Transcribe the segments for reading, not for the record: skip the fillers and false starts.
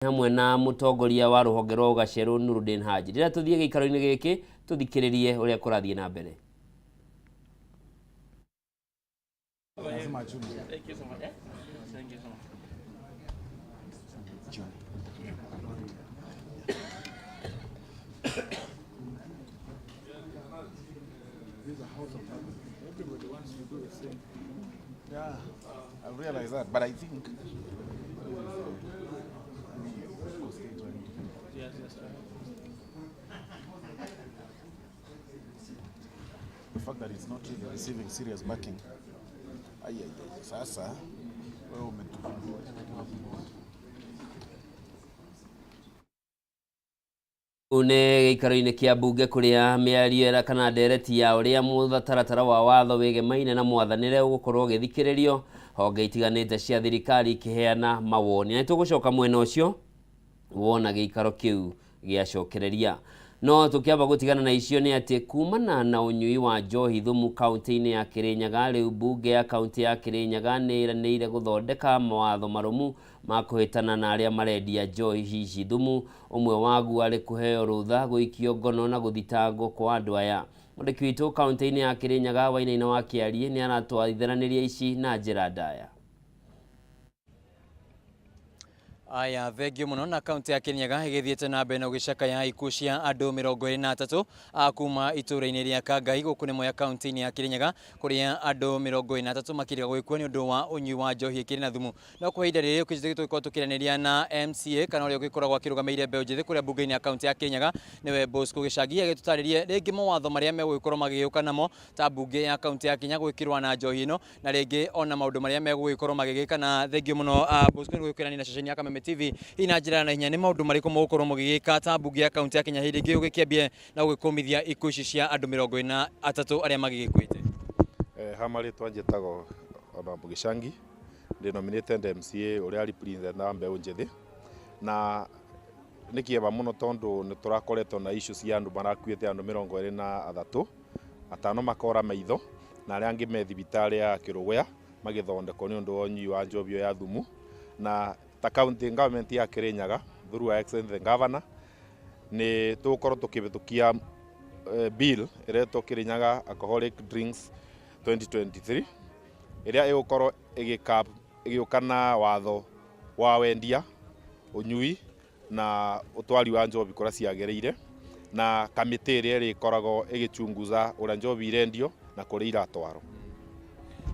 Hamwe na mũtongoria wa rũhonge rwa ũgacerũ Nurudin Haji. Rĩrĩa tũthiĩ gĩikaro-inĩ gĩkĩ tũthikĩrĩrie ũrĩa kũrathiĩ na mbere. Thank you so much. Eh? Thank you so much. Yeah, I realize that, but I think Yes, sir. The fact that it's not really receiving serious backing. Ai, ai, ai. Sasa wewe umetuvumbua. Nĩ gĩikaro-inĩ kĩa mbunge kũrĩa mĩario ĩra kana ndereti ya ũrĩa mũtaratara wa watho wĩgemaine na mwathanĩre ũgũkorwo ũgĩthikĩrĩrio honge itiganĩte cia thirikari ikĩheana mawoni. Na nĩtũgũcoka mwena ũcio wona gĩikaro kĩu gĩacokereria. No tũkĩamba gũtigana na icio nĩ atĩ kumana na ũnyui wa njohi thumu kaunti-inĩ ya Kirinyaga, rĩu mbunge ya kaunti ya Kirinyaga nĩ ĩranĩire gũthondeka mawatho marũmu ma kũhĩtana na arĩa marendia njohi ici thumu. Ũmwe waguo arĩ kũheo rũtha gũikio ngono na gũthitangwo kwa andũ aya. Mwandĩki witũ kaunti-inĩ ya Kirinyaga Wainaina wa Kĩariĩ nĩ aratwarithanĩria ici na njĩra ndaya. Aya, thengio muno. Na kaunti ya Kirinyaga ĩgĩthiĩte na mbere na gũgĩcakaya ikuũ cia andũ 23 a kuma itũũra-inĩ rĩa Kangai gũkũ nĩ Mwea kaunti-inĩ ya Kirinyaga, kũrĩa andũ 23 makĩrĩga gũgĩkua nĩ ũndũ wa ũnyui wa njohi ĩkĩrĩ na thumu. No kwa ihinda rĩrĩ ũkĩnjĩte tũgĩkorwo tũkĩaranĩria na MCA kana ũrĩa ũgĩkoragwo akĩrũgamĩrĩire mbeũ njĩthĩ kũrĩa mbunge-inĩ ya kaunti ya Kirinyaga, nĩwe Bosco Gĩchangi, agĩtũtarĩrie rĩngĩ mawatho marĩa megũgĩkorwo magĩgĩũka namo ta mbunge ya kaunti ya Kirinyaga gũgĩkĩrũa na njohi ĩno, na rĩngĩ ona maũndũ marĩa megũgĩkorwo magĩgĩka. Na thengio mũno, Bosco, nĩ gũgĩũkĩrania na ceceni ya Kameme TV. Hihi na njĩra ya naihenya, nĩ maũndũ marĩkũ mũgũkorwo mũgĩgĩka ta mbunge ya kaunti ya Kenya hĩndĩ ĩngĩ ũgĩkĩambie na gũgĩkũmithia ikuũ ici cia andũ 43 arĩa magĩgĩkuĩte? Ha marĩtwa njĩtagwo Honorable Gĩchangi, ndĩ nominated MCA ũrĩa represent mbeũ njĩthĩ, na nĩ kĩeva mũno tondũ nĩ tũrakoretwo na issue cia andũ marakuĩte, andũ 23, atano makora maitho na arĩa angĩ me thibitarĩ ya Kĩrũgũya magĩthondekwo nĩ ũndũ wa ũnyui wa njohi ya thumu. Na ta county government ya Kirinyaga through Her Excellency the Governor nĩ tũgũkorwo tũkĩhĩtũkia bill ĩretwo Kirinyaga Alcoholic Drinks 2023, ĩrĩa ĩgũkorwo ĩgĩũka na watho wa wendia, ũnyui na ũtwari wa njohi kũrĩa ciagĩrĩire, na kamĩtĩ ĩrĩa ĩrĩkoragwo ĩgĩchunguza ũrĩa njohi irendio na kũrĩa iratwarwo.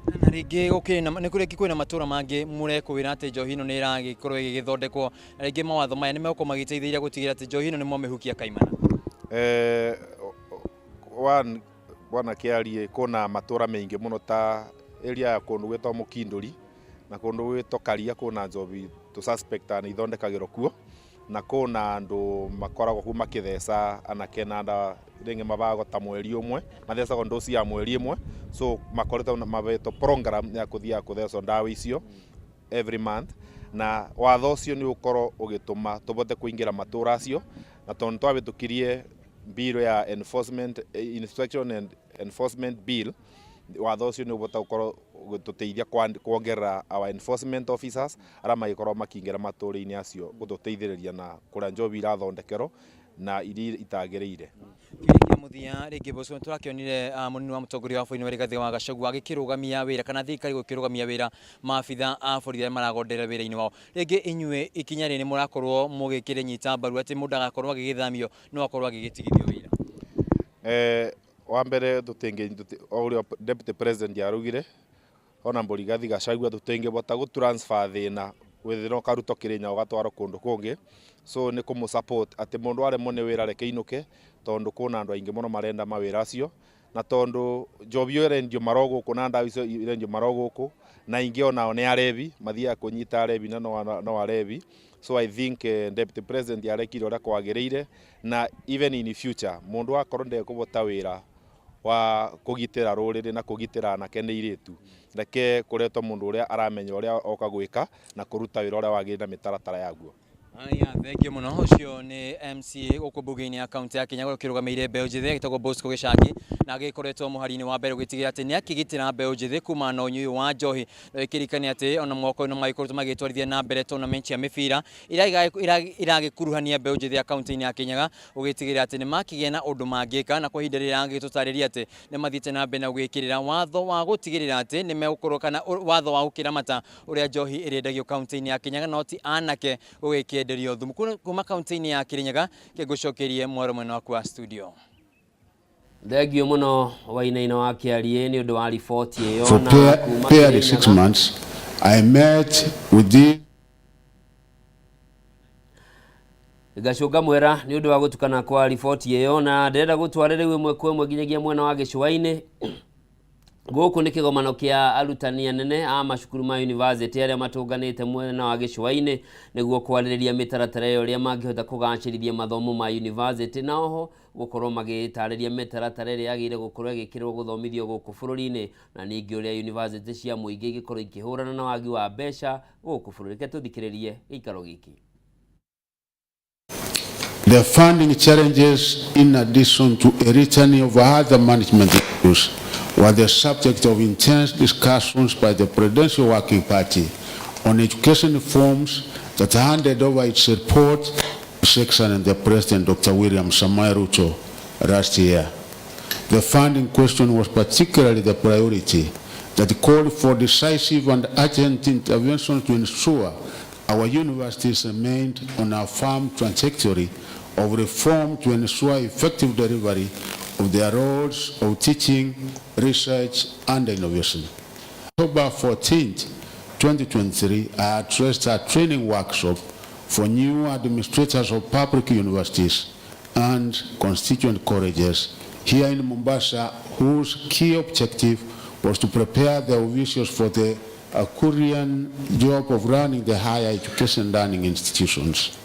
Na rĩngĩ gũkĩrĩ na nĩ kũrĩ kwĩna matũra mangĩ mũrekũĩra atĩ njohi ĩno nĩ ĩragĩkorwo ĩgĩgĩthondekwo, na rĩngĩ mawatho maya nĩ megũkorwo magĩteithĩrĩria gũtigĩrĩra atĩ njohi ĩno nĩ mwamĩhukia kaimana? One, bwana Kĩariĩ, kũna matũra maingĩ mũno ta area ya kũndũ gwĩtwo Mũkindũri na kũndũ gwĩtwo Karia, kũna njohi tũ suspect nĩ ithondekagĩrwo kuo, na kũna andũ makoragwo kuo makĩtheca anake na ndawa, rĩngĩ mabagwo ta mweri ũmwe, mathecagwo ndosi ya mweri ĩmwe, so makoretwo mahetwo program ya kũthiaga kũthecwo ndawa icio every month. Na watho ũcio nĩ ũkorwo ũgĩtũma tũbote kũingĩra matũra acio, na tondũ twahĩtũkirie bill ya enforcement, inspection and enforcement bill, watho ũcio nĩ ũbota gũkorwo ũgĩtũteithia kuongerera our enforcement officers arĩa magĩkorwo makĩingĩra matũra-inĩ acio gũtũteithĩrĩria na kũrĩa njohi irathondekerwo na iria itagĩrĩire. Kĩũria kĩa mũthia rĩngĩ, Bosco, nĩtũrakĩonire mũnini wa mũtongoria wa bũrũri wa Rigathĩ wa Gachagua agĩkĩrũgamia wĩra kana thirikari gũkĩrũgamia wĩra maabitha a borithi arĩa maragonderera wĩra-inĩ wao. Rĩngĩ inyuĩ ikinya rĩrĩ mũrakorwo mũgĩkĩrĩnyita mbaru atĩ mũndũ agakorwo agĩgĩthamio no akorwo agĩgĩtigithio wĩra? Wa mbere, o ũrĩa deputy president araugire, Honorable Rigathi Gachagua, tũtingĩbota gũ transfer thĩna wĩthĩna ũkarutwo Kĩrĩnyaga ũgatwarwo kũndũ kũngĩ, so nĩ kũmũ support atĩ mũndũ aremwo nĩ wĩra reke inũke, tondũ kwĩna andũ aingĩ mũno marenda mawĩra acio, na tondũ njohi ĩyo ĩrendio maro gũkũ na ndawa icio irendio maro gũkũ, na ingĩ onao nĩ arevi mathiaga kũnyita arevi na no arevi. So I think deputy president arekire ũrĩa kwagĩrĩire, na even in future mũndũ akorwo ndekũbota wĩra wa kũgitĩra rũrĩrĩ na kũgitĩra anake nĩ irĩtu, reke kũretwo mũndũ ũrĩa aramenya ũrĩa oka gwĩka na kũruta wĩra ũrĩa wagĩrĩire na mĩtaratara yaguo. Aya, thengiũ mũno. Ũcio nĩ MCA gũkũ mbunge-inĩ ya kaunti ya Kirinyaga ũkĩrũgamĩrĩire mbeũ njĩthĩ agĩtagwo Bosco Gĩcangi, na agĩkoretwo mũhari-inĩ wa mbere gũtigĩrĩra atĩ nĩ akĩgitĩra mbeũ njĩthĩ kumana na ũnyui wa njohi. Na ĩkĩririkania atĩ ona mwaka ũyũ nĩ magĩkoretwo magĩtwarithia na mbere tournament ya mĩbira ĩrĩa ĩragĩkuruhania mbeũ njĩthĩ ya kaunti-inĩ ya Kirinyaga, gũgĩtigĩrĩra atĩ nĩ makĩgĩa na ũndũ mangĩka. Na kwa ihinda rĩrĩa agĩtũtarĩria atĩ nĩ mathiĩte na mbere na gwĩkĩrĩra watho wa gũtigĩrĩra atĩ nĩ megũkorwo kana watho wa gũkĩramata ũrĩa njohi ĩrĩendagio kaunti-inĩ ya Kirinyaga, no ti anake gũgĩkĩenderio thumu. Kuma kaunti-inĩ ya Kirinyaga, kĩngũcokerie mwaro mwena waku wa studio. Thengio mũno Wainaina wa Kĩarie nĩ ũndũ wa riboti ĩyo. For Na kuma barely 6 Kirinyaga months, I met with the ngacũnga mwera nĩ ũndũ wa gũtukana kwa riboti ĩyo, na ndĩrenda gũtware rĩu ĩmwe kwa ĩmwe nginyagia mwena wa gĩcũa-inĩ. Gũkũ nĩ kĩgomano kĩa arutani anene a macukuru ma university arĩa matũnganĩte mwena wa gĩcũa-inĩ nĩguo kwarĩrĩria mĩtaratara ĩyo ũrĩa mangĩhota kũgacĩrithia mathomo ma university, na oho gũkorwo magĩtarĩria mĩtaratara ĩrĩa yagĩrĩire gũkorwo ĩgĩkĩrwo gũthomithio gũkũ bũrũri-inĩ, na ningĩ ũrĩa university cia mũingĩ ingĩkorwo ikĩhũrana na wagi wa mbeca gũkũ bũrũri. Reke tũthikĩrĩrie gĩikaro gĩkĩ. The funding challenges, in addition to a litany of other management issues, were the subject of intense discussions by the Presidential Working Party on education reforms that handed over its report to Section and the President, Dr. William Samoei Ruto, last year. The funding question was particularly the priority that called for decisive and urgent intervention to ensure our universities remained on a firm trajectory of reform to ensure effective delivery of their roles of teaching, research, and innovation. October 14th, 2023, I addressed a training workshop for new administrators of public universities and constituent colleges here in Mombasa, whose key objective was to prepare the officials for the Herculean job of running the higher education learning institutions.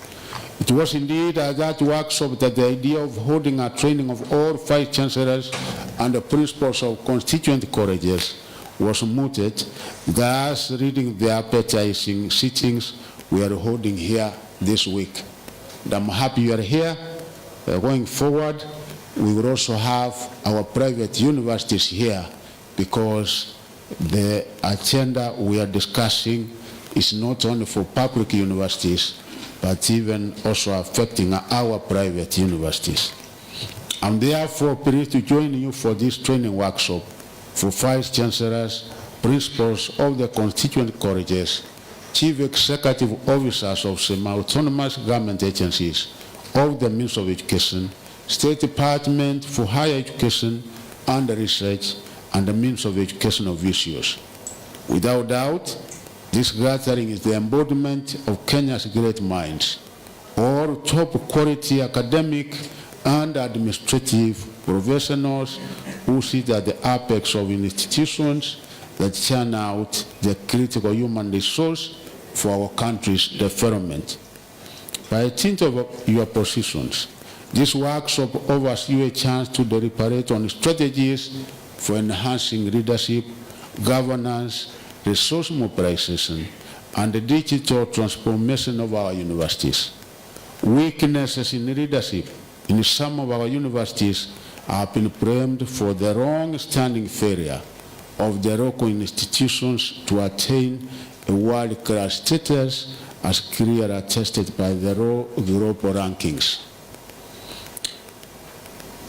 It was indeed at that workshop that the idea of holding a training of all vice chancellors and the principals of constituent colleges was mooted, thus leading the appetizing sittings we are holding here this week. And I'm happy you are here. Going forward, we will also have our private universities here, because the agenda we are discussing is not only for public universities, but even also affecting our private universities. I'm therefore pleased to join you for this training workshop for vice chancellors, principals of the constituent colleges, chief executive officers of semi-autonomous government agencies, of the Ministry of Education, State Department for Higher Education and Research, and the Ministry of Education officials. Without doubt, this gathering is the embodiment of Kenya's great minds, all top quality academic and administrative professionals who sit at the apex of institutions that churn out the critical human resource for our country's development. By dint of your positions, this workshop offers you a chance to deliberate on strategies for enhancing leadership, governance, resource mobilization, and the digital transformation of our universities. Weaknesses in leadership in some of our universities have been blamed for the long-standing failure of the local institutions to attain a world-class status as clearly attested by the global rankings.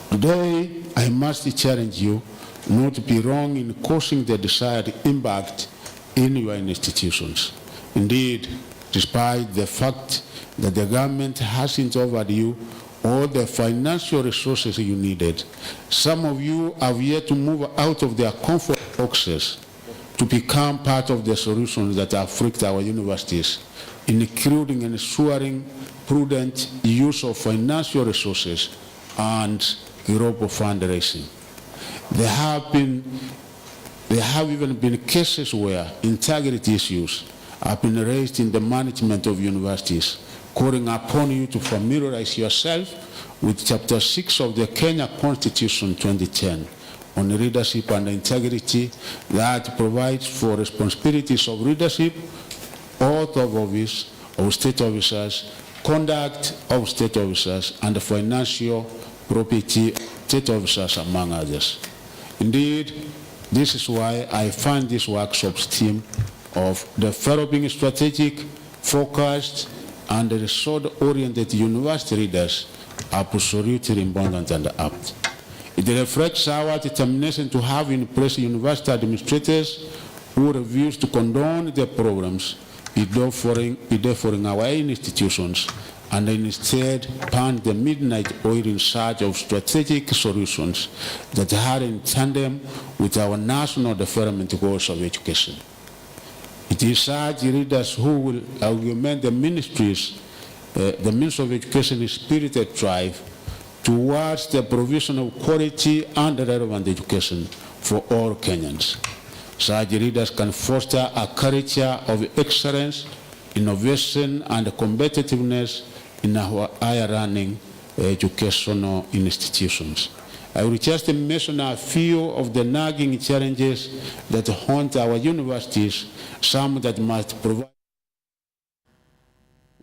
Today, I must challenge you not to be wrong in causing the desired impact in your institutions. Indeed, despite the fact that the government hasn't offered you all the financial resources you needed, some of you have yet to move out of their comfort boxes to become part of the solutions that afflict our universities, including ensuring prudent use of financial resources and global fundraising. There have even been cases where integrity issues have been raised in the management of universities, calling upon you to familiarize yourself with Chapter 6 of the Kenya Constitution 2010 on leadership and integrity that provides for responsibilities of leadership, oath of office, of state officers, conduct of state officers, and financial property of state officers, among others. Indeed, this is why I find this workshop's theme of developing strategic, focused, and result-oriented university leaders absolutely important and apt. It reflects our determination to have in place university administrators who refuse to condone the problems bedeviling our institutions and instead burn the midnight oil in search of strategic solutions that are in tandem with our national development goals of education. It is such leaders who will augment the ministries, the Ministry of Education spirited drive towards the provision of quality and relevant education for all Kenyans. Such leaders can foster a culture of excellence, innovation, and competitiveness in our higher learning educational institutions. I will just mention a few of the nagging challenges that haunt our universities, some that must provide.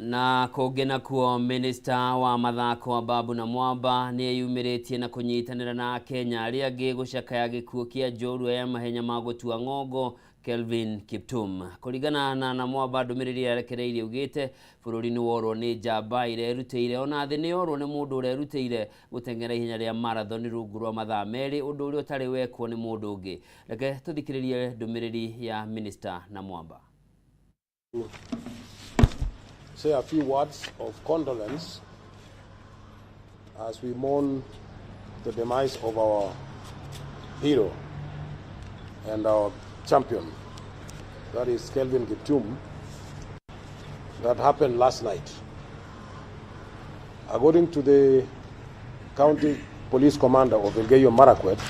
Na kũngĩ nakuo, minista wa mathako Ababu Namwamba nĩ eyumĩrĩtie na kũnyitanĩra na Akenya arĩa angĩ gũcakaya gĩkuũ kĩa njorua ya mahenya ma gũtua ng'ongo Kelvin Kiptum. Kũringana na Namwamba, ndũmĩrĩri yarekereirie ugĩte bũrũri nĩ worwo nĩ njamba irerutĩire, ona thĩ nĩ yorwo nĩ mũndũ ũrerutĩire gũteng'era ihenya rĩa marathon rungu rwa mathaa 2, ũndũ ũrĩa ũtarĩ wekwo nĩ mũndũ ũngĩ. Reke tũthikĩrĩrie ndũmĩrĩri ya minista Namwamba. Say a few words of condolence as we mourn the demise of our hero and our champion, that is Kelvin Kiptum, that happened last night. According to the county police commander of Elgeyo Marakwet,